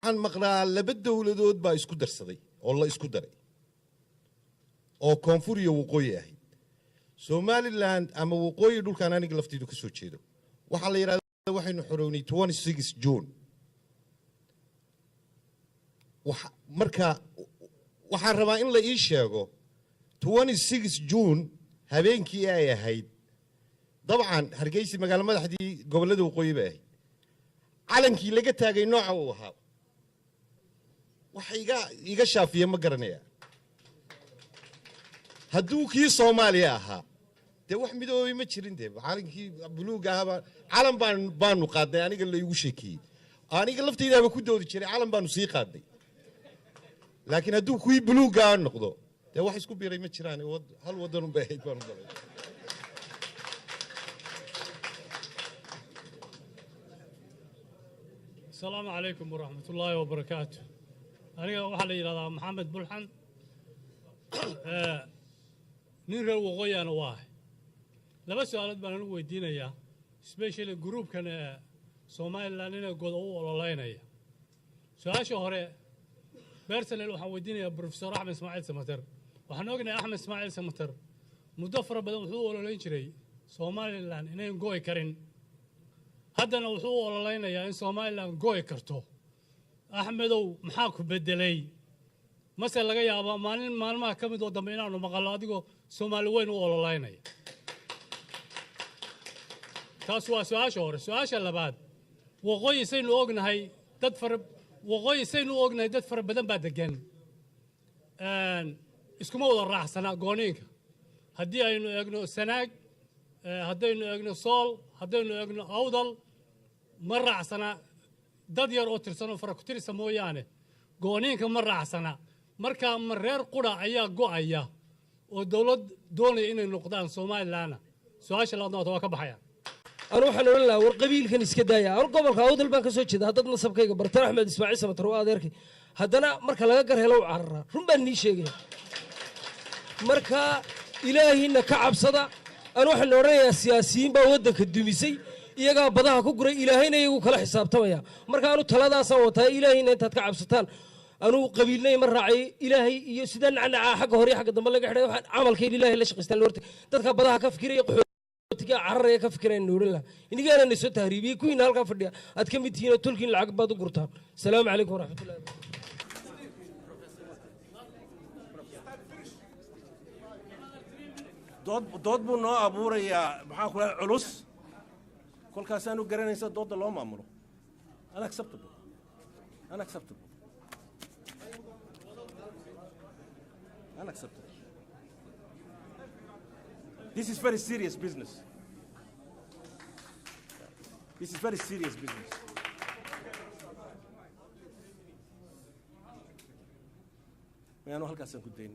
Waxaan maqlaa laba dowladood baa isku darsaday oo la isku daray oo koonfur iyo waqooyi ahayd. Somaliland ama waqooyi, dhulkaan aniga laftaydu ka soo jeedo, waxaa la yidhahda waxaynu xorownay 26 June. Marka waxaan rabaa in la ii sheego 26 June habeenkii ay ahayd. Dabcan Hargeysa magaalo madaxdii gobollada waqooyi bay ahayd. Calankii laga taagay nooca uu ahaa waxa iga shaafiya ma garanaya. Hadduu kii Soomaaliya ahaa, dee wax midoobay ma jirin. Dee calankii buluuga ahaabaa calan baanu qaadnay. Aniga la igu sheekeeyey, aniga laftaydaaba ku doodi jiray, calan baanu sii qaadnay. Laakiin hadduu kuwii buluuggaa noqdo, dee wax isku biiray ma jiraan. Hal waddan unbay ahayd baanu balay. Asalaamu calaykum waraxmat ullaahi wabarakaatu. Aniga waxaa la yidhahdaa Maxamed Bulxan, nin reer waqooyiana waa ahay. Laba su-aalood baan anigu weydiinayaa, especially groupkan ee Somaliland inay godo u ololeynaya. Su-aasha hore personal waxaan weydiinayaa Professor Axmed Ismaaciil Samater. Waxaan ognahay Axmed Ismaaciil Samater muddo fara badan wuxuu u ololeyn jiray Somaliland inayn go'i karin. Haddana wuxuu u ololeynayaa in Somaliland go'i karto. Axmedow, maxaa ku beddelay? Mase laga yaabaa maalin maalmaha ka mid oo dambe inaanu maqallo adigoo Soomaali weyn u ololeynaya? Taas waa su-aasha hore. Su-aasha labaad, waqooyi saynu ognahay dad fara waqooyi saynu ognahay dad fara badan baa degan. Iskuma wada raacsana gooniinka. Haddii aynu eegno Sanaag, haddaynu eegno Sool, haddaynu eegno Awdal, ma raacsana. Dad yar oo tirsan oo fara ku tirisa mooyaane gooniinka ma raacsana. Marka ma reer qura ayaa go'aya oo dowlad doonaya inay noqdaan Somalilandna? Su-aasha labaadna waa ka baxaya. Anu waxaan odhan lahaa, war qabiilkan iska daaya. Anu gobolka Awdal baan ka soo jeeda. Haddaad nasabkayga bartan, Axmed Ismaaciil Samatar waa adeerkay. Haddana marka laga gar helo u cararaa. Run baan nii sheegaya. Marka Ilaahiina ka cabsada. Anu waxaan odhanayaa, siyaasiyiin baa waddanka dumisay, iyagaa badaha ku guray, Ilaahayna iyagu kala xisaabtamaya. Marka anu taladaasaan wataa. Ilaahiina intaad ka cabsataan. Anuu qabiilnay ma raacay. Ilaahay iyo sidaa nacnacaa xagga hore iyo xagga dambe laga xidhay, waxaan camalkayda Ilaahay la shaqaystaan. Horta dadka badaha ka fikiraya, qaxootiga cararaya ka fikiraya odhan lahaa. Inigaana na soo tahriibiyey, kuwiina halkaa fadhiya aad ka mid tihiin oo tolkiin lacag baad u gurtaan. Asalaamu calaykum waraxmatullahi. Dood buu noo abuurayaa, maxaan ku dhahay, culus. Kolkaasaanu garanaysa doodda loo maamulo. Unacceptable, unacceptable, unacceptable. This is very serious business. This is very serious business. Mayaanu halkaasaan ku dayn.